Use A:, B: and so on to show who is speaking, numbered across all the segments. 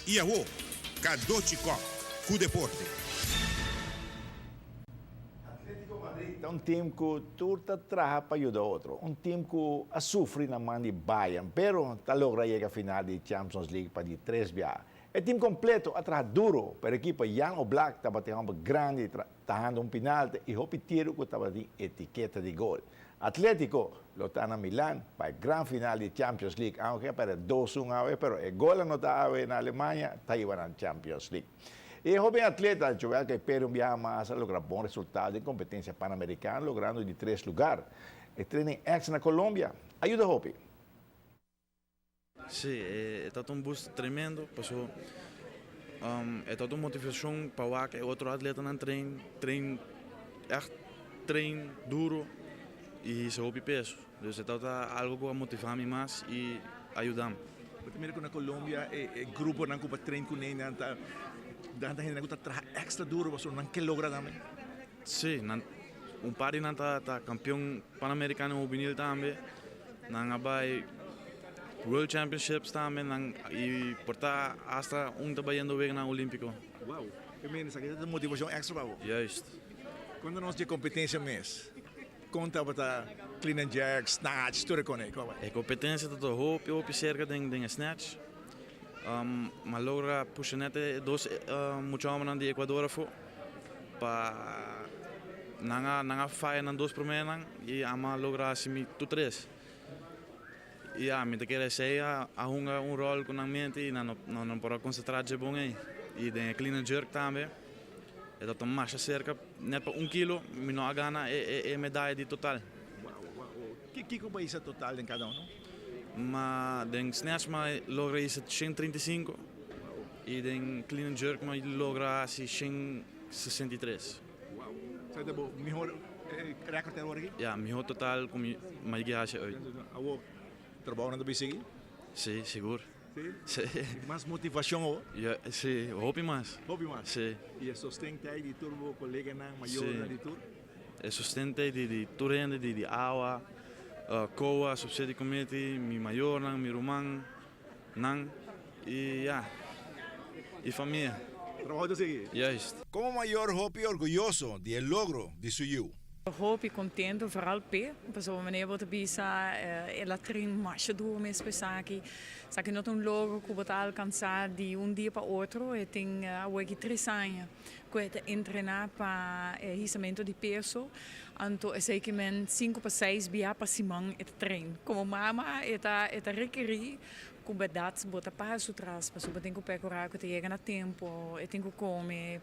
A: Y awo, Cadochi Kock cu deporte.
B: Atletico Madrid ta un team cu tur ta traha pa yuda otro. Un team cu a sufri na man di Bayern, pero ta logra yega final di Champions League pa di tres biaha. E team completo a traha duro, pero ekipo Jan Oblak tabata e homber grandi tahando un penalti y hopi tiro cu tabatin etiketa di gol. Atletico lo ta na Milan pa e gran final di Champions League, aunke a perde 2-1 awe, pero e gol anota awe na Alemania ta hiba nan Champions League. E hoben atleta Joel Kuiperi un biaha mas a logra bon resultado den competencia Panamericano logrando di tres lugar. E training ex na Colombia a yuda hopi.
C: Sí, e ta un boost tremendo, paso e ta un motivacion pa wak e otro atletanan train, train, echt train duro y hisa hopi peso. Dus e ta algo cu a motiva mi mas y a yuda mi.
B: Bo ta mira cu na Colombia e gruponan cu bo train cu nan ta nan ta hendenan cu ta traha extra duro pasobra nan ke logra tambe?
C: Sí, nan un par di nan ta campeon Panamericano hubenil tambe. Nan a bai World Championships tambe nan y por ta hasta un ta bayendo weganan Olimpico.
B: Wow! E meen esaki ta motivacion extra pa bo?
C: Juist.
B: Cuando nos dje competencia mes, con tabata clean and jerk, snatch, tur e con ey?
C: E competencia ta hopi hopi cerca den e snatch. Mi a logra pusha net e dos mucha hombernan di Ecuador afo pa nan a nan a faya nan dos promenan y ami a logra haci mi tur tres. Y ya mi ta kere esey a hunga un rol cu nan mente y nan no por a concentra dje bon ey. Y den e clean and jerk tambe e tabata masha cerca net pa un kilo mi no a gana e medaya di total.
B: Kiko bo a hisa total den kada uno?
C: Ma den snatch mi a logra hisa 135 y den clean and jerk mi a logra hasi 163.
B: Wow! Esaki ta bo mihor record te awor aki?
C: Ya, mihor total ku mi a yega hasi oit.
B: Awor trabounan ta bay sigui?
C: Si, sigur.
B: Si? Si. Y mas motivacion awor?
C: Ya, si, hopi mas.
B: Hopi mas?
C: Si.
B: Y e sosten ta di tur bo coleganan, mayornan di tur?
C: E sosten ta di tur hende, di awa, COA, Subsidy Committee, mi mayornan, mi ruman nan y ya, y famia.
B: Trabaho ta sigui?
C: Juist.
B: Como mayor hopi orguyoso di e logro di su yiu.
D: Hopi contento vooral p'e, pasobra manera bo ta bisa el a train masha duro mes pa esaki. Esaki no ta un logro cu bo ta alcansa di un dia pa otro, e tin awor 3 aña cu e ta entrena pa e hisamento di peso, anto esey ki men 5 pa 6 bia pa siman e ta train. Como mama e ta rekeri cu berdad bo ta para su tras, pasobra bo tin cu percura cu e ta yega na tempo, e tin cu come,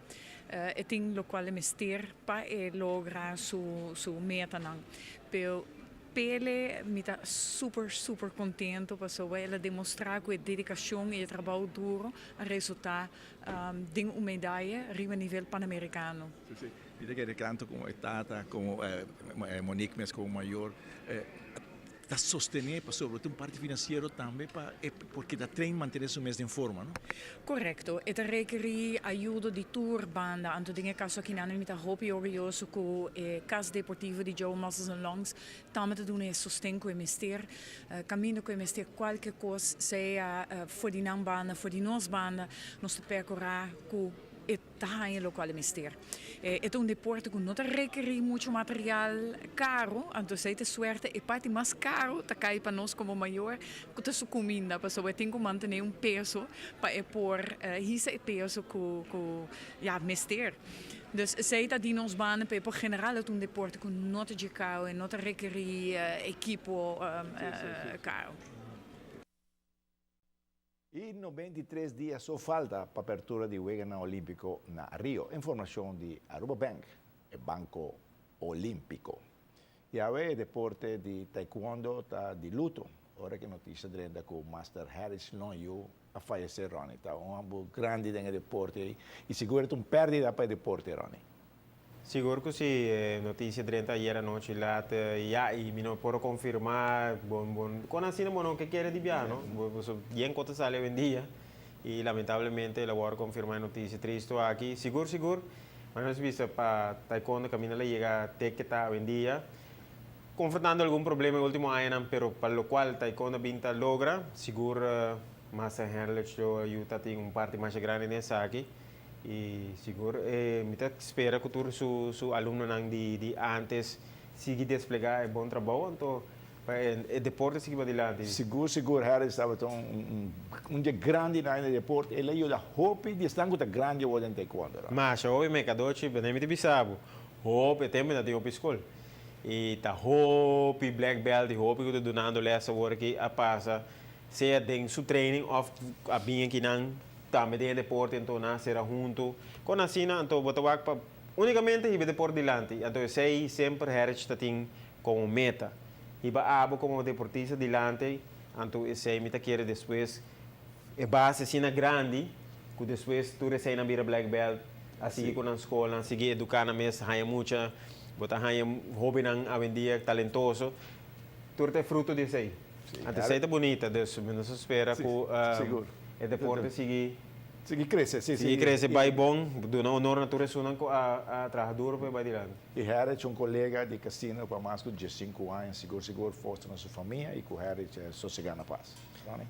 D: e tin locual e mester pa e logra su metanan. Pero p'e mi ta super super contento pasobra el a demostra cu e dedicacion y e trabou duro a resulta den un medaya riba nivel panamericano.
B: Si. Mi ta kere tanto como e tata, como Monique mes como mayor, ta sostene pasobra tin un parti financiero tambe pa porque ta train mantene su mes den forma, no?
D: Correcto. E ta rekeri ayudo di tur banda. Anto den e caso aki nan mi ta hopi orguyoso cu e Cas Deportivo di Joe Muscles and Lungs tambe ta duna e sosten cu e mester. Caminda cu e mester cualkier cos, sea for di nan banda, for di nos banda, nos ta percura cu e ta haña locual e mester. E ta un deporte cu no ta rekeri mucho material caro, anto esey ta suerte e parti mas caro ta cay pa nos como mayor cu ta su cuminda, pasobra e tin cu mantene un peso pa e por hisa e peso cu ya mester. Dus esey ta di nos banda, pero por general e ta un deporte cu no ta dje caro, e no ta rekeri ekipo caro.
B: Y 93 dia so falta pa apertura di Weganan Olimpico na Rio. Informacion di Aruba Bank, e Banco Olimpico. Y awe deporte di taekwondo ta di luto. Ora cu noticia drenta cu Master Harris Lonyu a fayece, Ronnie. Ta un homber grandi den deporte y sigur ta un perdida pa e deporte, Ronnie.
E: Sigur cu si, noticia drenta ayera nochi laat, ya, y mi no por confirma, bon, bon, con asina bo no ke kere di bia, no? Bo yen cos ta sali hoy en dia y lamentablemente el a worde confirma e noticia tristo aki. Sigur, sigur, maar nos bisa pa taekwondo caminda la yega te ke ta hoy en dia, confrontando algun problema e ultimo añanan, pero pa locual taekwondo bin ta logra, sigur. Master Henrich lo tin un parti mas grandi den esaki y sigur mi ta spera cu tur su alumnonan di antes sigui desplega e bon trabou, anto e deporte sigui adilanti.
B: Sigur, sigur, Harris tabata un dia grandi na deporte. El a yuda hopi di esnan cu grandi awor den taekwondo.
E: Mas, hopi me Cadochi, bene mi te bisabo. Hopi tempo na tin hopi scol. Y ta hopi black belt y hopi cu ta dunando les awor cu a pasa sea den su training of a bin aki nan tambe den deporte, anto nan sera hunto. Con asina, anto bo ta wak pa unicamente hiba deporte dilanti. Anto esey semper Harris ta tin como meta. Hiba abo como deportista dilanti, anto esey mi ta kere despues e base asina grandi cu despues tur esey nan bira black belt, a sigui cu nan scol, a sigui educa nan mes, haya mucha, bo ta haya hobennan awendia talentoso. Tur ta fruto di esey. Anto esey ta bunita, dus nos ta spera cu e deporte sigui
B: Sigui crece, si.
E: Sigui crece, bay bon, duna honor na tur esunnan cu a traha duro pa bay dilanti.
B: Y Harris, un colega di casino pa mas di 5 aña, sigur sigur, forsa na su famia y cu Harris sosega na paz. Ronnie?